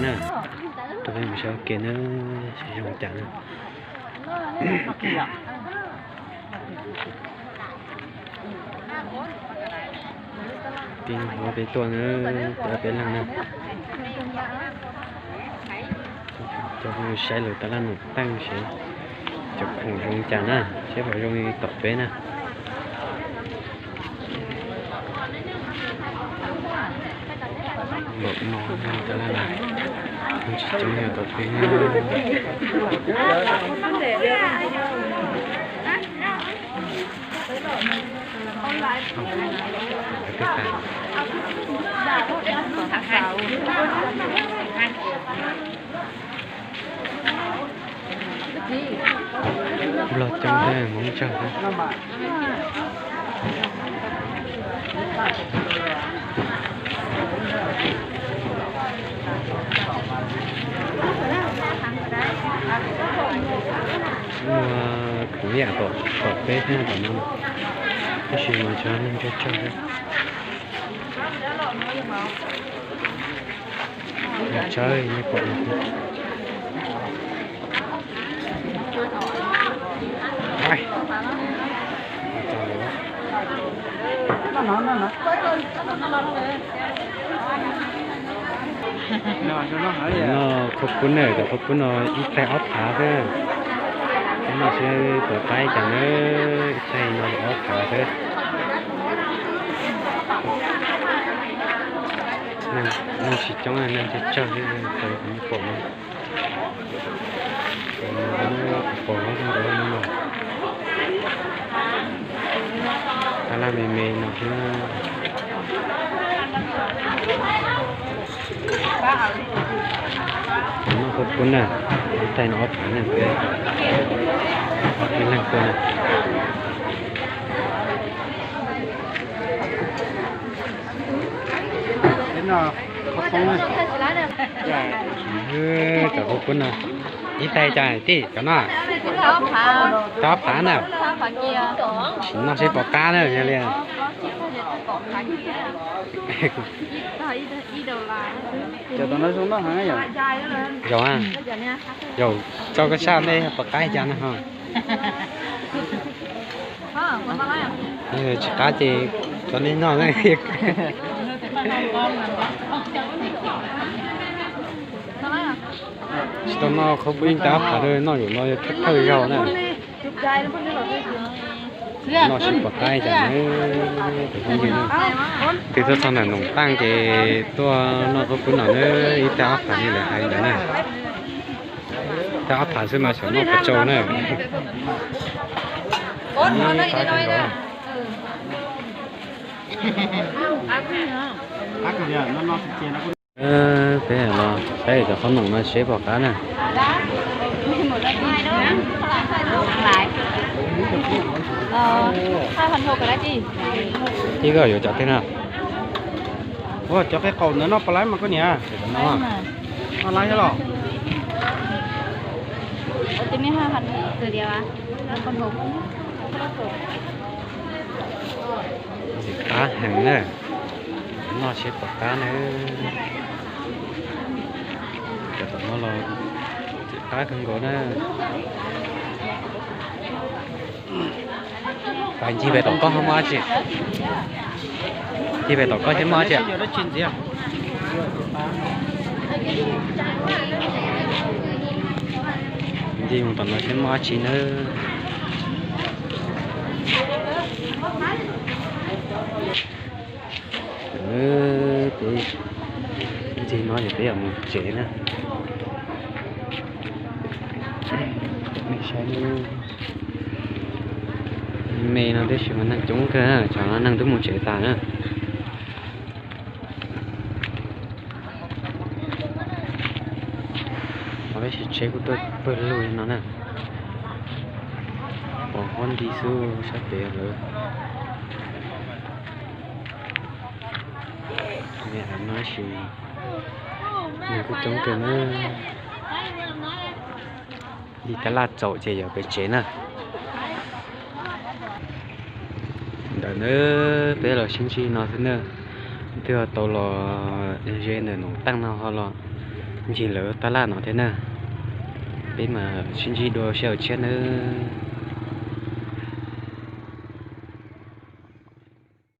Tuaj peb mus saib ua ke na, saib zoo cas na. Tib hnub peb tuaj na, peb peb leeg na. Coj peb mus saib lawv taj laj noom teej seb cov khoom zoo cas na, seb puas zoo li tom peb na. Npaum no yog taj laj, tsis coob yog tom peb. Nplog coob thiab Hmoob tsawg thiab. Muaj khoom ib yam tom peb thiab tom no, tab sis mas cov neeg tsawg tsawg thiab. Tsawg nej pom no. Noj qhaub poob na, cov qhaub poob no ib tais ob phav xwb. Noj seb puas qab cas na, ib tais no ob phav xwb. Neeg tsis coob, neeg tsawg tsawg xwb, tais kuv pom no. Pom no, taj laj me me no xwb na. Noj qhaub poob na, ib tais no ob phav na, peb leeg tuaj na. Cov qhaub poob no, ib tais cas tij cov no? Tais ob phav na. Sim noj seb puas qab na, yog li. Cov tom no zoo noj heev yom. Zaum, zaum, tso koj saj nej puas qab cas na ho. Tsis qab ces tso nej noj na. Tsis tau noj qhaub poob ib tais ob phav, noj zaum no yog thawj thawj zaug na. Noj seb puas qab cas na. Tus phooj ywg, twb tuaj txog ntawm Noom Taaj ces tuaj noj qhaub poob no na, ib tais ob phav li lawv hais ntawd na. Tais ob phav xwb mas xyov noj puas tsau na. Peb los saib cov qhaub noom no seb puas qab na. Tib koj yuav cov twg na? Ua cov qe qaum ntawd noj puas laib mas koj niam? Noj laib thiab los? Qab heev na. Noj seb puas qab na. Cov tom no los qab kawg nkaus na. Pais ncig pem tom koj ho muaj dab tsi? Ncig pem tom koj thiab muaj dab tsi? Ncig mus tom no thiab muaj dab tsi na? Peb ncig no ces peb yuav mus tsev na. Me no tab sis mas neeg coob kawg, tsam no neeg twb mus tsev tas na. Tab sis tsheb kuj tuaj pawg lug li no na. Pom huab nti xwb sab pem lawm. Me no tab sis neeg kuj coob kawg na. Li tab laj txaus ces yuav pem tsev na. Ntawm na, peb los sib ntsib no xwb na. Twb tau los ze ntawm Noom Taaj no ho los Ncig lawv tab laj no thiab na, peb mam sib ntsib dua sij hawm tshiab nawb.